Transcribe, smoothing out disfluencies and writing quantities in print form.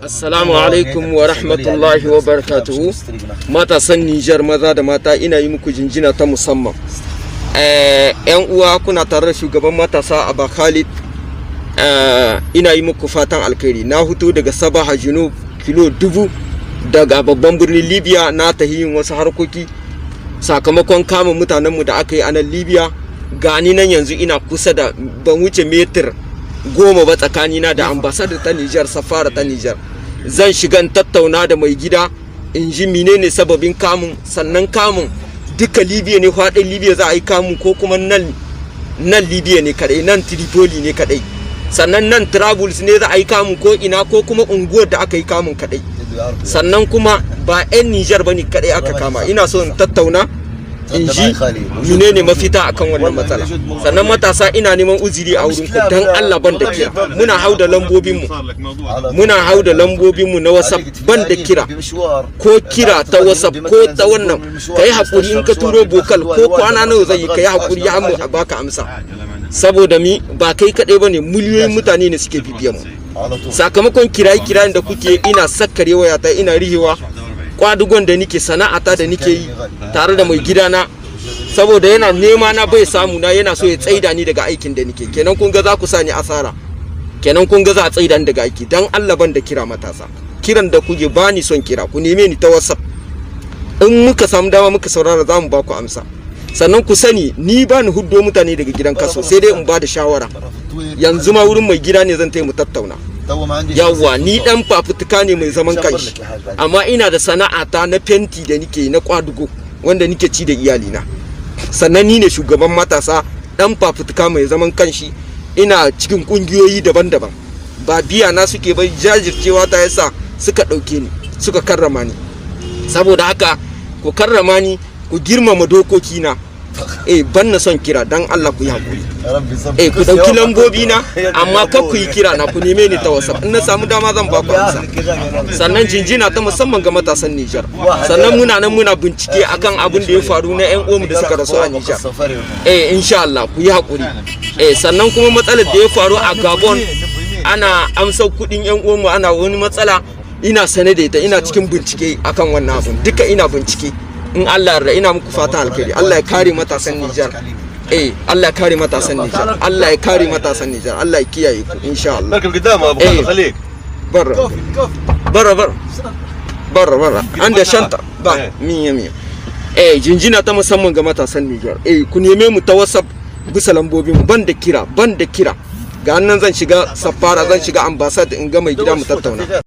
Assalamu alaikum wa rahmatullahi wa barakatuhu. Matasan Nijar, maza da mata, ina yi muku jinjina ta musamman. ‘Yan uwa, kuna tare da shugaban matasa Aba Khalid. Ina yi muku fatan alkhairi. Na huto daga Sabaha Junub, kilo 1000 daga babban birnin Libya. Na tahi yin wasu harkoki sakamakon kama mutanenmu da aka yi a nan Libya. Gani nan yanzu ina kusa da, ban wuce metir 10 ba tsakanina da ambassador ta Nijar, safara ta Nijar. Zan shiga in tattauna da mai gida in ji menene sababin kamun. Sannan kamun duka Libya ne, faɗin Libya za a yi kamun, ko kuma nan Libya ne kadai, nan Tripoli ne kadai? Sannan nan Trablus ne za a yi kamun, ko ina, ko kuma unguwar da aka yi kamun kadai? Sannan kuma ba 'yan Nijar bane kadai aka kama. Ina so in tattauna in ji menene mafita akan wannan matsala. Sannan matasa, ina neman uzuri a wurin ku, dan Allah ban da kira. Muna hau da lambobin mu, muna hau da lambobin mu na WhatsApp. Ban da kira, ko kira ta WhatsApp ko ta wannan, kai hakuri. In ka turo vocal, ko kwana nawa zai yi, kai hakuri har mu baka amsa, saboda mi ba kai kadai bane, miliyoyin mutane ne suke bibiyan mu. Sakamakon kirayi kirayen da kuke, ina sakkare wayata, ina rihewa. Kwadugon da nike, sana'ata da nike yi tare da mai gidana, saboda yana nema na bai samu na, yana so ya tsaida ni daga aikin da nike. Kenan kun ga za ku sa ni asara, kenan kun ga za a tsaida ni daga aiki. Dan Allah ban da kira, matasa. Kiran da kuke, bani son kira. Ku neme ni ta WhatsApp. In muka samu dama muka saurara, za mu ba ku amsa. Sannan ku sani, ni ba ni huddo mutane daga gidan kaso, sai dai in ba da shawara. Yanzu ma wurin mai gida ne zan mu tattauna. Yawwa, ni dan fafutuka ne mai zaman kanshi, amma ina da sana'ata na fenti da nike, na kwadugo wanda nike ci da iyalina. Sannan ni ne shugaban matasa, dan fafutuka mai zaman kanshi. Ina cikin kungiyoyi daban-daban. Ba biya na suke ba, jajircewa ta yasa suka ɗauke ni, suka karrama ni. Saboda haka ku karrama ni, ku girmama dokokina. Ban na son kira, dan Allah ku yi hakuri. Ku dauki lambobi na, amma kar ku yi kira na. Ku neme ni ta WhatsApp, in na samu dama zan ba ku amsa. Sannan jinjina ta musamman ga matasan Nijar. Sannan muna nan muna bincike akan abin da ya faru na yan uwanmu da suka rasu a Nijar. Insha Allah ku yi hakuri. Sannan kuma matsalar da ya faru a Gabon, ana amsar kuɗin yan uwanmu, ana wani matsala, ina sane da ita. Ina cikin bincike akan wannan abun duka, ina bincike in Allah yarda. Ina muku fatan alkhairi. Allah ya kare matasan Nijar. Allah ya kare matasan Nijar. Allah ya kare matasan Nijar. Allah ya kiyaye ku, insha Allah. مركب قدام ابو إيه. خالد، خليك. برا برا برا برا برا عند شنطة ba miya miya. Jinjina ta musamman ga matasan Nijar. Ku neme mu ta WhatsApp bisa lambobin mu. Ban da kira, ban da kira. Ga nan zan shiga safara, zan shiga ambassade in ga mai gida mu tattauna.